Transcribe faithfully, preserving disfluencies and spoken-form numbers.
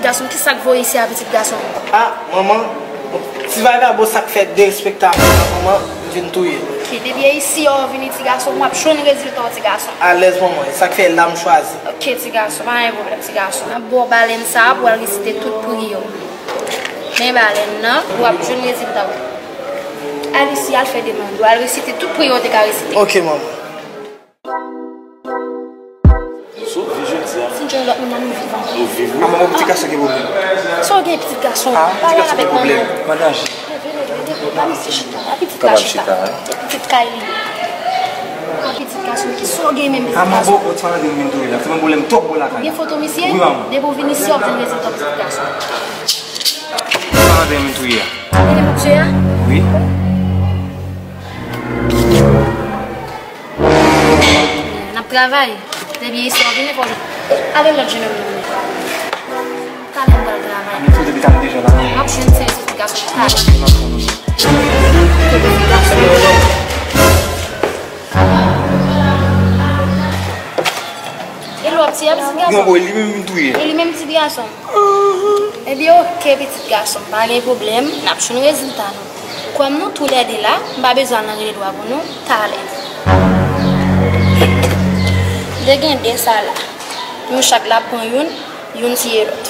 Gason, kisa k voye isi a, pitit gason? Ah, manman, ti vagabon sa k fè derespekte avè m nan, manman, m vin touye l. Ok, depi e isi a w vini, ti gason, w ap jwenn rezilta w, ti gason. Alèz, manman, e sa k fè la m chwazi. Ok, ti gason, pa gen pwoblèm, ti gason. N ap ba w balèn sa a pou w al resite tout priyè w. Men balèn nan, w ap jwenn rezilta w. Al isi, al fè demann ou, al resite tout priyè w te ka resite. Ok, manman. Sou vi jodi a. Si n jwenn lòt moun nan, nou viv ankò. Nou viv, wi. Ah, manman, pitit gason gen pwoblèm. Sa w gen, pitit gason? Ah, pitit gason gen pwoblèm. Manman, leve, leve, leve, pa misye chita. Pa pitit la chita. Pitit kay li. Ah, pitit gason, kisa w gen menm, pitit gason? Ah, manman, bon, ti malad mwen touye la. Se mwen pwoblèm twòp bon lakay la. Gen foto misye? Wi, manman. Depi w vin isi, w ap jwenn rezilta, pitit gason. Ti malad mwen touye a. Gade misye a? Wi. N ap travay. Depi isi w vini, fò w jwenn. Ale lòt jenòm nan. Talè m pral travay. Mwen tou depi talè deja la. M ap jwenn ti rezilta gason talè. E lòt ti a, pitit gason. Non, boy, li menm vin touye. E li menm, pitit gason. Ebyen, oke, pitit gason, pa gen pwoblèm, n ap jwenn rezilta nou. Kòm nou toulède la, m pa bezwen al nan rele dwa pou nou, talè. M te gen de sa la. Nou chak la pran youn, youn tiye lòt.